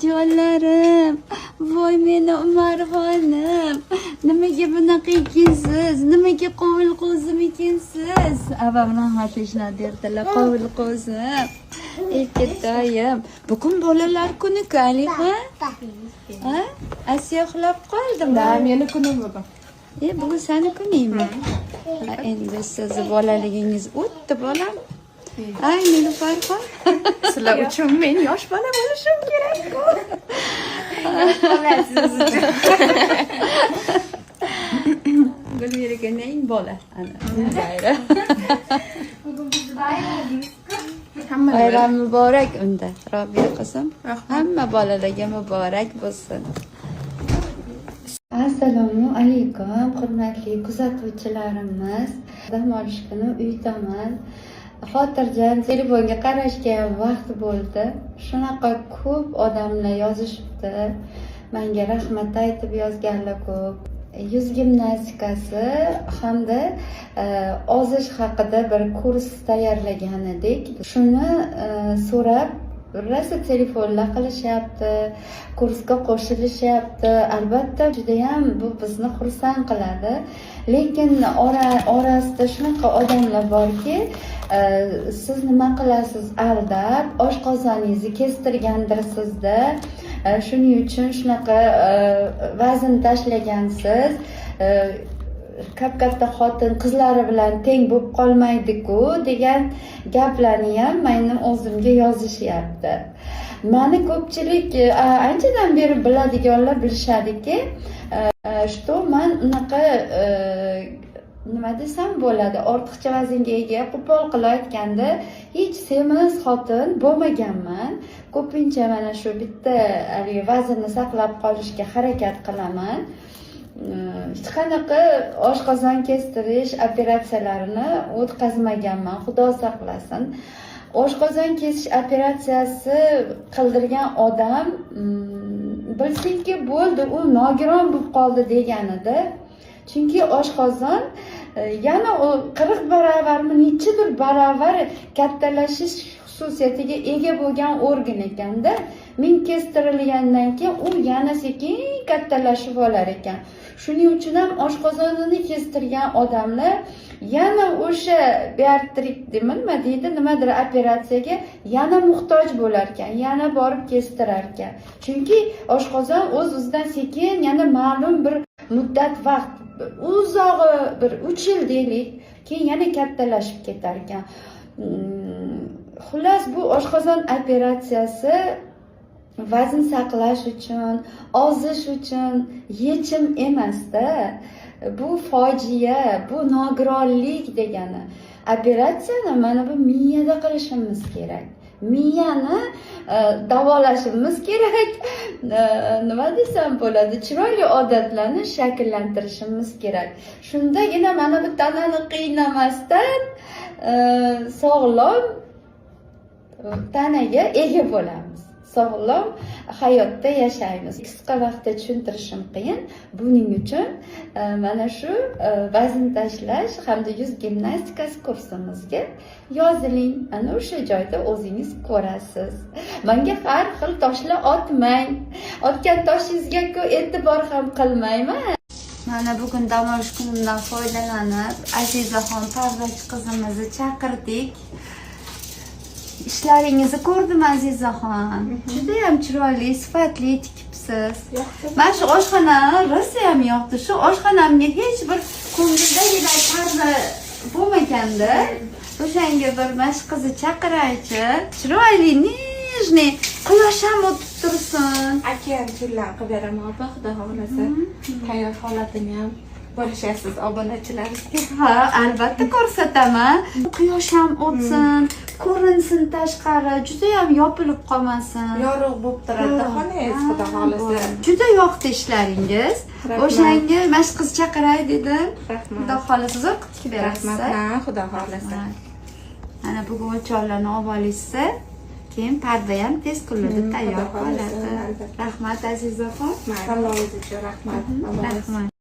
Bolajonlarim, voy meni Umarxonim, nimaga bunaqa ekansiz, nimaga qovul qo'zim ekansiz? Abam rahmatli ishlar berdilar, qovul qo'zim. Erkatoyim, bugun bolalar kuni-ku, Alixa. Ha? Asiya uxlab qoldimi? Да, meni kunim bugun. E, bugun sani kuningmi? Ha, endi sizni bolaligingiz o'tdi, bolam. Ay, Nilufarxon. Sizlar uchun men yosh bola bo'lishim kerak-ku. Bolasiz uchun. Gulmira eng bola. Ana, bayram. Bugun bizni bayramimiz. Hamma Bayram muborak unda, Robiya qizim. Rahmat. Hamma bolalarga muborak bo'lsin. Assalomu alaykum, hurmatli kuzatuvchilarimiz. Dam olish kuni uydaman. Xotirjam telefonga qarashga ham vaqt bo'ldi. Shunaqa ko'p odamlar yozishibdi. Menga rahmat aytib yozganlar ko'p. Yuz gimnastikasi hamda ozish haqida bir kurs tayyorlagan edik. Shuni so'rab rosa telefonlar qilishyapti, kursga qo'shilishyapti. Albatta, judayam bu bizni xursand qiladi. Lekin orasida shunaqa odamlar borki, siz nima qilasiz, aldab, oshqozoningizni kestirgandirsizda, shuning uchun shunaqa vazn tashlagansiz, kap katta xotin qizlari bilan teng bo'lib qolmaydiku degan gaplarni ham meni o'zimga yozishyapti. Mani ko'pchilik anchadan beri biladiganlar bilishadiki, что man unaqa nima desam bo'ladi, ortiqcha vaznga ega, qo'pol qilib aytganda, hech semiz xotin bo'lmaganman. Ko'pincha mana shu bitta haligi vaznni saqlab qolishga harakat qilaman. Hech qanaqa oshqozon kestirish operatsiyalarini o'tkazmaganman, xudo saqlasin. Oshqozon kesish operatsiyasi qildirgan odam bilsinki bo'ldi, u nogiron bo'lib qoldi deganida. Chunki oshqozon yana u 40 baravarmi, nechidir baravar kattalashish xususiyatiga ega bo'lgan organ ekanda. Ming kestirilgandan keyin u yana sekin kattalashib olar ekan. Shuning uchun ham oshqozonini kestirgan odamlar yana o'sha bariatrik deymi, nima deydi, nimadir operatsiyaga yana muhtoj bo'lar ekan, yana borib kestirar ekan. Chunki oshqozon o'z o'zidan sekin yana ma'lum bir muddat vaqt, uzog'i bir 3 yil deylik, keyin yana kattalashib ketar ekan. Xullas, bu oshqozon operatsiyasi vazn saqlash uchun, ozish uchun yechim emasda. Bu fojia, bu nogironlik degani. Operatsiyani mana bu miyada qilishimiz kerak, miyani davolashimiz kerak. Nima desam bo'ladi, chiroyli odatlarni shakllantirishimiz kerak. Shundagina mana bu tanani qiynamasdan sog'lom tanaga ega bo'lamiz, sog'lom hayotda yashaymiz. Qisqa vaqtda tushuntirishim qiyin. Buning uchun mana shu vazn tashlash hamda yuz gimnastikasi kursimizga yoziling. Ana o'sha joyda o'zingiz ko'rasiz. Manga har xil toshlar otmang, otgan toshingizga e'tibor ham qilmayman. Mana bugun dam olish kunimdan foydalanib, Azizaxon pardachi qizimizni chaqirdik. Ishlaringizni ko'rdim, Azizaxon. Judayam chiroyli, sifatli tikibsiz. Mana shu oshxonani rosayam yoqdi. Shu oshxonamga hech bir ko'ngildagiday parda bo'lmaganda, o'shanga bir mana shu qizni chaqiraychi. Chiroyli, нежный, quyosh ham o'tib tursin. Akam chullan qilib beraman, opa, xudo xohlasa. Tayyor holatini ham bo'lishasiz obunachilarimizga. Ha, albatta ko'rsataman. Quyosh ham o'tsin, ko'rinsin tashqari, judayam yopilib qolmasin. Yorug' bo'lib turadi xonangiz, xudo xohlasa. Juda yoqdi ishlaringiz. Rahmat. O'shanga mana shu qiz chaqiray dedim. Rahmat. Xudo xohlasa, zo'r qilib tikib berasiz. Rahmat, ha, xudo xohlasa. Mana bugun o'lchovlarni olib olishsa, keyin parda ham tez kunlarda tayyor Xudo xohlasa, bo'ladi. Albatta. Rahmat, Azizaxon. Tanlovingiz uchun rahmat. Rahmat.